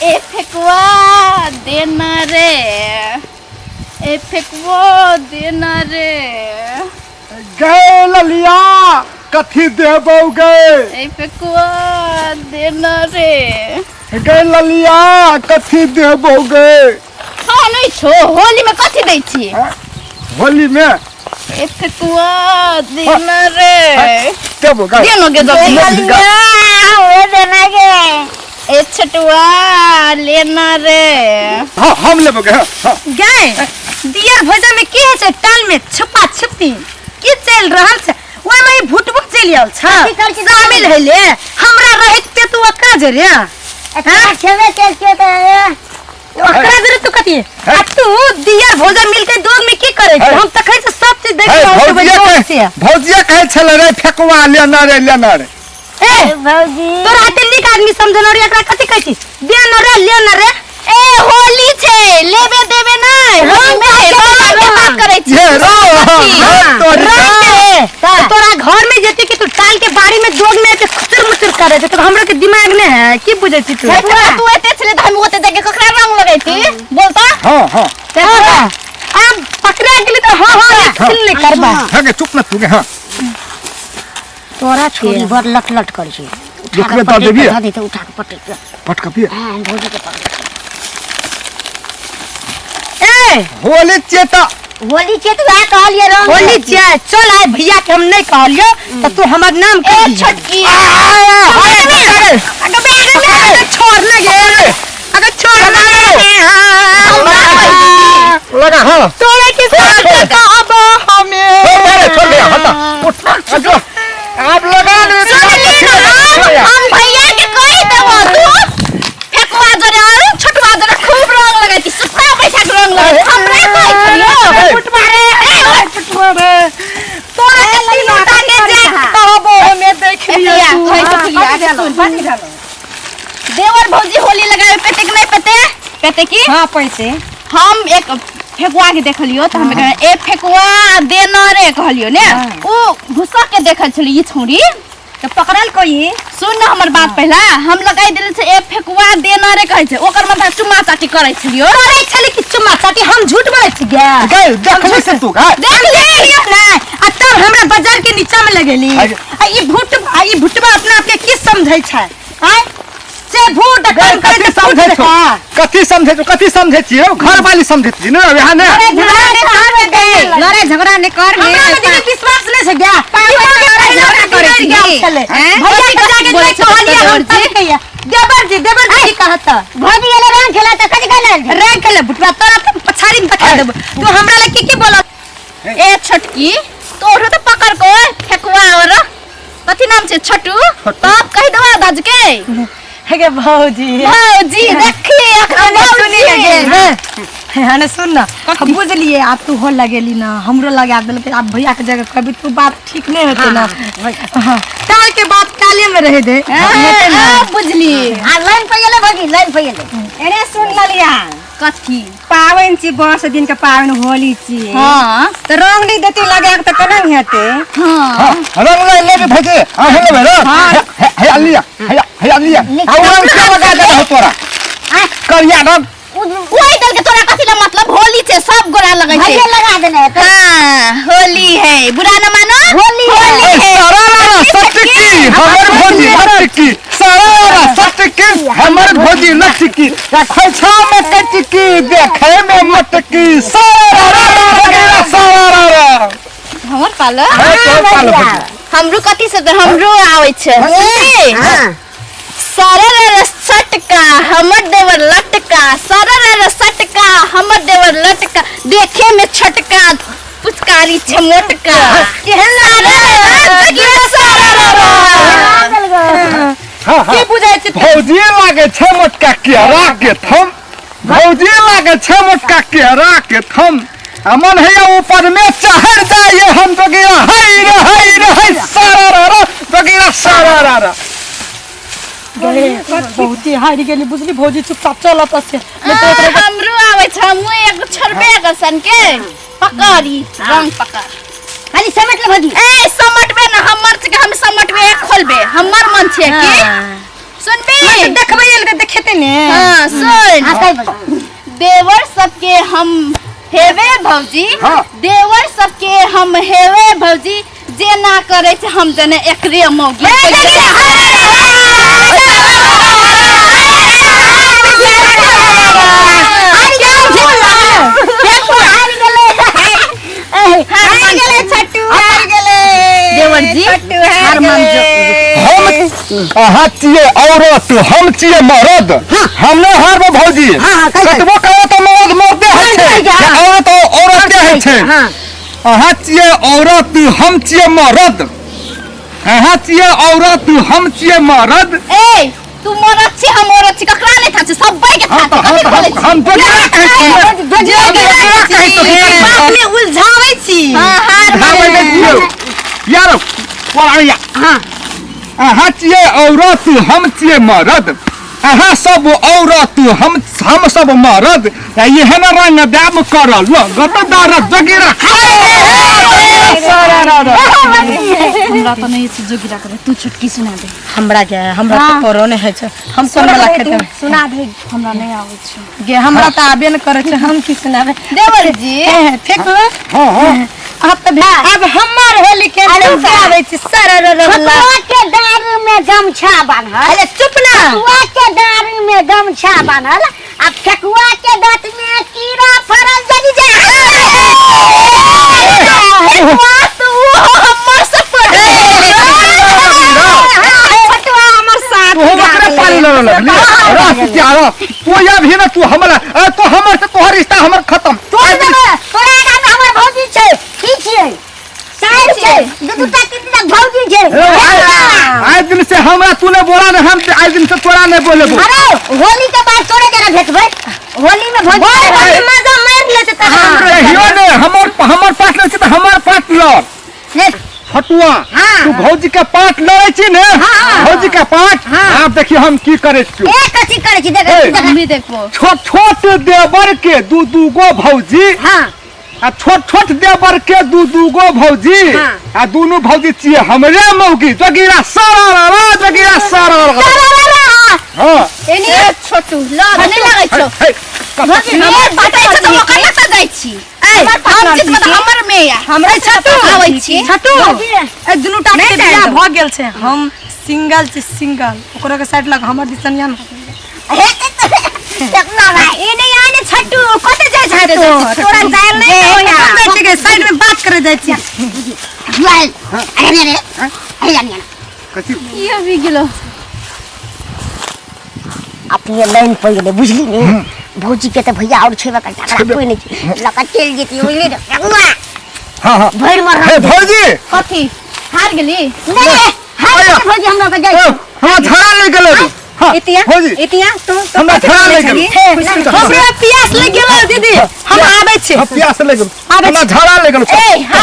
ए फेकुआ देना रे, ए फेकुआ देना रे। गए ललिया कथी देबौ गे? ए फेकुआ देना रे। गए ललिया कथी देबौ गे? हाँ नहीं छो, होली में कथी दै छी? होली में ए फेकुआ देना रे। देबौ गे। देनो गे जल्दी। ललिया, ओ देना गे। ए छटुआ लेना रे। हाँ हम लेबौ गे। हाँ गए दियर भोजन में की है छै टाल में छुपा छुपी की चल रहल छै ओइ में ई भुटबो चलि आयल छै कथी करै छी? शामिल हेले हमरा रहित ते तू ओकरा जरे अच्छा छेबे के के त ओकरा जरे तू कथी आ तू दियर भोजन मिलके दूध में की करे छै है। हम तखन से सब चीज देख हे, रहल छी भौजिया दोस्त कहै से भौजिया कहै छलै रे फेकुआ लेना रे लेना रे। ए भौजी तोरा एते नीक आदमी समझल रे एकरा कथी कहै छी दे न रे ले न रे। ए होली छै लेबे देबे नै, होली में रंग के बात करै छी। ये रो हाँ, तोरी रंग के। तोरा घर में जेते कि तू टाल के बाड़ी में दोग में के खुचुर मुचुर करे छै तो हमरो के दिमाग में है की बुझै छी तू? तू एते छले त हम ओते जाके ककरा रंग लगैती बोलता? हाँ हाँ हाँ, अब पकड़ा गेली तो हाँ हाँ सुन ले करबा। हाँ गे चुप न तू गे। हाँ तोरा छोरी बड़ लट लट करै छै। लोकरे दऽ देबी? धऽ देतै उठा के पटक के। पटक पिए। हां भौजी के पकड़। ए होली चेता होली छै तऽ वएह कहलियै रंग होली छियै चल आइ भैया के हम नहीं कहलियो तऽ तू हमर नाम ए कह दिहे। छोटकी अगर अगर छोड़ ना गे अगर छोड़ ना गे लगा हाँ तोरे के साथ कहब हमें। छोड़ दे छोड़ दे हटा उठ जो आप लगा ले। सुन ले ना, हम भैया के कहि देबो तू फेकुआ जरे और छोटुआ जरे खूब रंग लगैती सुता बैठा के रंग लगैती हमरा कहै छलियो। फुटवा रे फुटवा रे तोरा के तीनों टाके जे कहबो हमें देख लियो एतिया, तू। कहै छलियो, आगे सुन। देवर भौजी होली लगावे पेते कि नहीं पेते? पेते की? हाँ पैसे। हम एक फेकुआ के देखलियो त हम ए फेकुआ दे न रे कहलियो ने ओ घुसा के देखल छली ई छौरी तो पकड़ल कोई। सुन न हमर बात पहला हम लगाई देले छै ए फेकुआ दे न रे कहै छै ओकर मतलब चुम्मा चाटी करै छलियो। करै छली कि चुम्मा चाटी हम झूठ बोलै छी गे? गए देखली से तू गा देख ले ना आ तब हमरा बाजार के नीचा में लगेली। आ ई भूट आ ई भूटवा अपना आप के की समझै छै? आय से भूट गए काम करे कथी त समझै फूट छौ? कथी समझै छौ? कथी समझै छियै घर वाली समझै छी ने यहाँ ने लड़ाई झगड़ा नहीं कर हमरा में दीदी विश्वास नहीं छै गे। झगड़ा करै छी। हैं? भैया के जाके बोलै नहीं छै कहलियै हम देवर जी। तब कहिया देवर जी देवर जी की कहत भौजी गेलै रंग खेला तऽ कथी खेला? रंग खेले भुटवा तोरा तो पछाड़ी में देखा देबो तू हमरा ले की की बोल। ए छोटकी तोरो तो पकड़ को फेकुआ और कथी नाम छै छोटू तब कहि देबा दाज के। हे भौजी भौजी देखी अखन सुनी भौजी गे हने सुन ना हम बुझलिए आप तू हो लगेली ना हमरो लगा देलकै आप भैया के जगह कभी तू बात ठीक नहीं होते ना। हाँ, काल के बात काले में रहे दे। हाँ, बुझली। आ लाइन पर गेलै भौजी लाइन पर गेलै। अरे सुन ललिया कथी पावन छी 10 दिन के पावन होली छी। हाँ तो रंग नहीं देती लगा के तो केना हेतै? हाँ हाँ रंग ले लेबे भौजी हाँ हे लेबे रंग हे हे लिया हे हे लिया आ रंग के लगा दे हो तोरा करिया रंग ओइ दल के तोरा कथी ला मतलब होली छै सब गोरा लगै छै। भैया लगा देने है हाँ होली है बुरा न मानो होली है। होली है। सरारा सटकी हमर भौजी लटकी सरारा सटकी हमर भौजी लटकी खोइछा में कटकी देखे में मटकी सरारा सरारा हमर पालो है तोहर पालो भौजी। हमरो कथी से हमरो आबै छै। हाँ सरर सटका हमर देवर लटका सरर सटका हमर देवर लटका देखे में छोटका पुचकारी छै मोटका। हाँ हाँ की बुझै छी भौजी लागे छै मोटका केरा के थम भौजी लागे छै मोटका केरा के थम अमन है ऊपर में चढ़ जाइए हम जोगिया हई रे हई रे हई सारा रा जोगिया सारा रा। बहुत ही हारि गेली बुझली भौजी चुपचाप चल ओतऽ से नहीं तो एकरा हमरो आबै छै हमहूँ एगो छोड़बे एकर के पकड़ी रंग पकड़ खाली समेट ले भौजी। ए समटबे ना हमर छै के हम समटबे खोलबे हमर मन छै कि सुनबी देखबै एल के देखेते ने हाँ सुन हाँ कहि बोल देवर सबके हम हेवे भौजी हाँ। देवर सबके हम हेवे भौजी जे ना करे छै हम जने एकरे मौगी हार गेलै छट्टू हार गेलै देवर जी छट्टू हार हार मान जो हम अहाँ छियै औरत हम छियै मर्द हम नहि हारबै भौजी हाँ, हाँ, कहि, कहि। कतबो कहो तऽ मर्द मर्दे होइ छै कहि, हाँ। या औरत औरते होइ छै हाँ अहाँ छियै औरत हम छियै मर्द अहाँ छियै औरत हम छियै मर्द ए तू मरद छी हम औरत छी ककरा नहि था छै सबे के था हम तऽ हम तऽ हम जोगिया कहै छी हम जोगिया कहै छी बात में उलझाबै छी हां हार धाबै नहि दियौ यार पढ़ाइया अहाँ छियै औरत हम छियै मर्द अहाँ सब औरत हम सब मर्द आ एहन रंग दाम करल लो गत दारत जगीरा हमरा तऽ नहि छै जोगिरा करे तू छोटकी सुना दे हमरा के हमरा तऽ परो नहि होइ छै हम कोन वाला खेतै सुना दे हमरा नहि आबै छै गे हमरा तऽ आबे नहि करै छै हम की सुनाबै देवर जी हे, फेकू हाँ हाँ अब तऽ अब हमर होली के हम गाबै छी सर ठकुआ के दारू में गमछा बान्हल अरे चुप ना ठकुआ के दारू में गमछा बान्हल आ ठकुआ के दांत में कीड़ा फड़ल जली जा बात वो हमर से पढ़े छटुआ हमर साथ तू ओकरे पानी लड़ लगली रह क्या रह तू या भी ना तू हमरा अरे तू हमर से तोहर रिश्ता हमर खत्म तोरा तोरा आगाँ में हमर भौजी छै की छियै साइड छै दू दू टा तीन तीन टा भौजी छै आइ दिन से हमरा तू ने बोला ने हम आइ दिन से तोरा नहीं बोलेबो अरे होली के बाद तोरे जरा भेटबै होली में भौजी बड़ मजा मारि लेतै तऽ हमरो कहियो ने हमर हमर पाट लै छी तऽ हमर पाट लड़ ने फटुआ हाँ। तू भौजी के पाट लड़ै छी ने भौजी के पाट आब देखियो हम की करै छियौ ए कथी करै छी देख ए। देख हम भी देखबो छोट छोट देवर के दू दू गो भौजी हाँ आ छोट छोट देवर के दू दू गो भौजी हाँ। आ दुनू भौजी छियै हमरे मौगी जोगिरा सारा रा जोगिरा सारा रा हाँ ए छोटू ल नहि लागै छौ हे, कथी? हमर पता छै तऽ ओकर लग जाइ छी हम जितबै तऽ हमर में या हमरा छटू आबै छी छटू ए दुनू टा के बियाह भऽ गेल छै हम सिंगल छी सिंगल ओकरो के साइड लग हमर दिसन या देखना भाई एने आने छट्टू कते जाइ छै तू तोरा जायल नहि छौ हम यहाँ जाइ छियै साइड में बात करे जाइ छियै अरे अरे अरे अरे कथी ई अभी गेलो अपने लाइन पड़ गेलै बुझली ने भौजी के तऽ भैया और छेबे करता ओकरा कोई नहीं छै लऽ कऽ चलि जेती बुझली ने रघुआ हाँ हाँ भरि मर हे भौजी कथी हार गेली नहीं नहीं हार गेलै भौजी हमरा के जाइ ओ, हमरा झड़ा लागि गेलै हाँ, इतिया भौजी इतिया तू तू हमरा कथी झड़ा करै लागि गेलै छली? हमरा प्यास लागि गेल दीदी हम आबै छी हम प्यास लागि गेल हमरा झड़ा लागि गेल ए